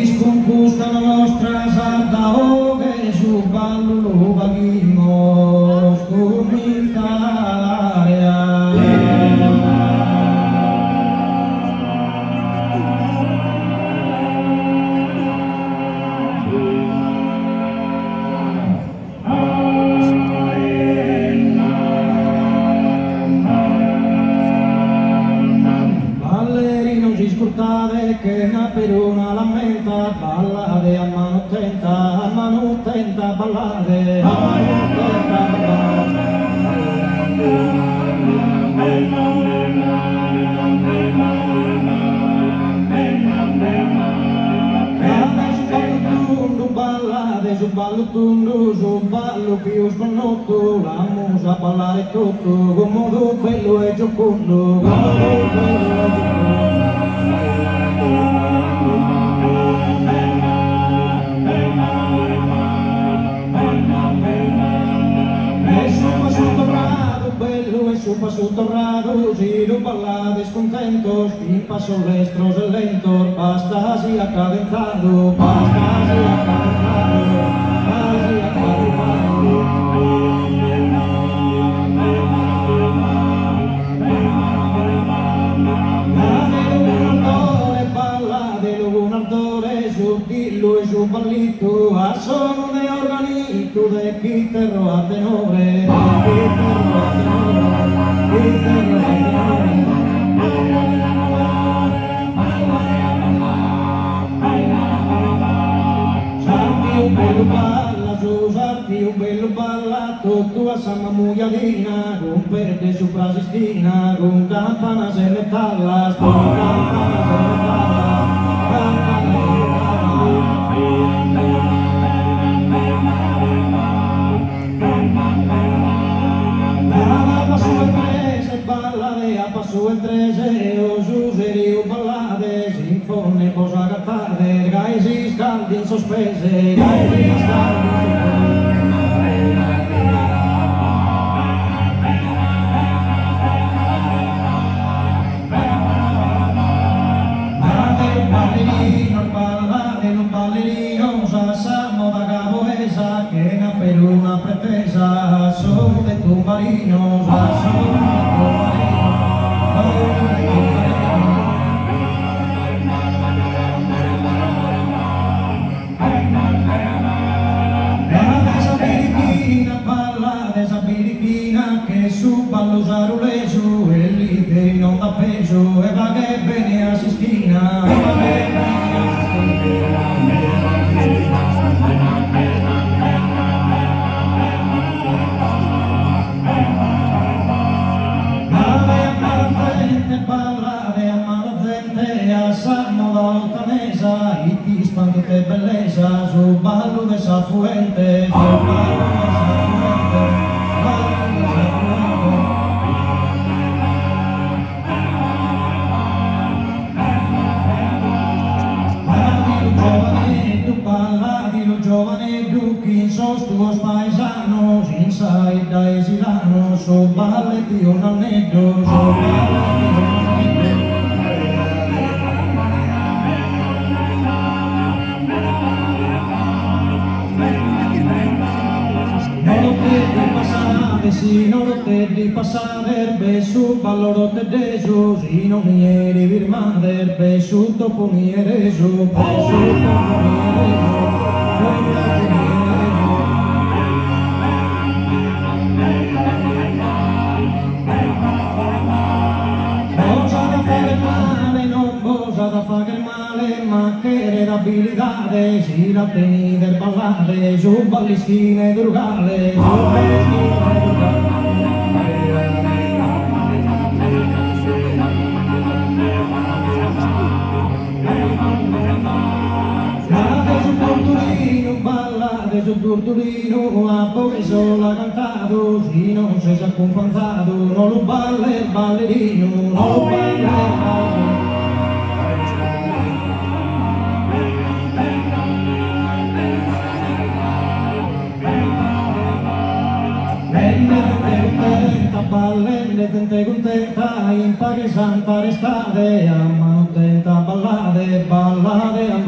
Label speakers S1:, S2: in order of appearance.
S1: Nois cun custa nostra sarda 'oghe su ballu lu faghimos cumintzare a. Ballerinos iscurtade chena peruna lamenta, ballade a manu tenta, a manu tenta ballade, a manu tenta ballade. Ballade su ballu tundu, su ballu pius connotu, l'amus a ballare totu cun modu bellu e giocundu, cun modu bellu e giocundu. E su passu torradu bellu e su passu torradu, si lu ballades cuntentos, chin passos lestros e lentos, basta siat cadentzadu, basta siat cadentzadu, basta siat cadentzadu. Ballade lu cun ardore, su dillu e su ballitu, a sonu de organitu, de chiterra a tenore, de chiterra a tenore, chiterra a tenore. Sartiu bellu balla, su sartiu bellu balla, totu a sa mamujadina, cun pedde subra s'ischina, cun campanas e metallas, cun campanas e metallas, campanas e metallas. Ballade a passu 'e trese, ballade a passu 'e trese, o su seriu ballade, si in Fonne bos agatades, gai s'iscaldin sos pes, gai s'iscaldin sos pes. Ballerinos, ballade lu ballerinos a sa moda gavoesa, chena peruna pretesa, a sonu de tumbarinos, a sonu de tumbarinos, sonu de tumbarinos. Ballade sa birichina, ballade sa birichina, ch'est su ballu sarulesu, est lizeru non dat pesu, e faghet bene a s'ischina, e faghet bene a s'ischina. Ballade a mala zente, ballade a mala zente, a sa moda othanesa, it'ispantu ite bellesa, su ballu de sa fuente, su ballu de sa fuente, ballu de sa fuente. Balladilu giovaneddu, balladilu giovaneddu, chin sos tuos paesanos, in sa 'idda 'e Silanos, su ballu 'e tiu Nanneddu, su ballu 'e tiu Nanneddu. No Oroteddi passade, si in Oroteddi passades, b'est su ballu oroteddesu, si in Onieri firmades, b'est su topu onieresu, b'est su topu onieresu, su topu onieresu. Bos at a fagher male, non bos at a fagher male, ma cheret abilidade, si la tenides ballade, su ball'ischina 'e Durgale, su ball'ischina 'e Durgale. Ballade su turdulinu, ballade su turdulinu, a boghe sola cantadu, si non ses acumpanzadu, no lu balles ballerinu, no lu balles ballerinu. Ballende zente cuntenta, ballende zente cuntenta, in paghe santa restade, a manu tenta ballade, ballade a.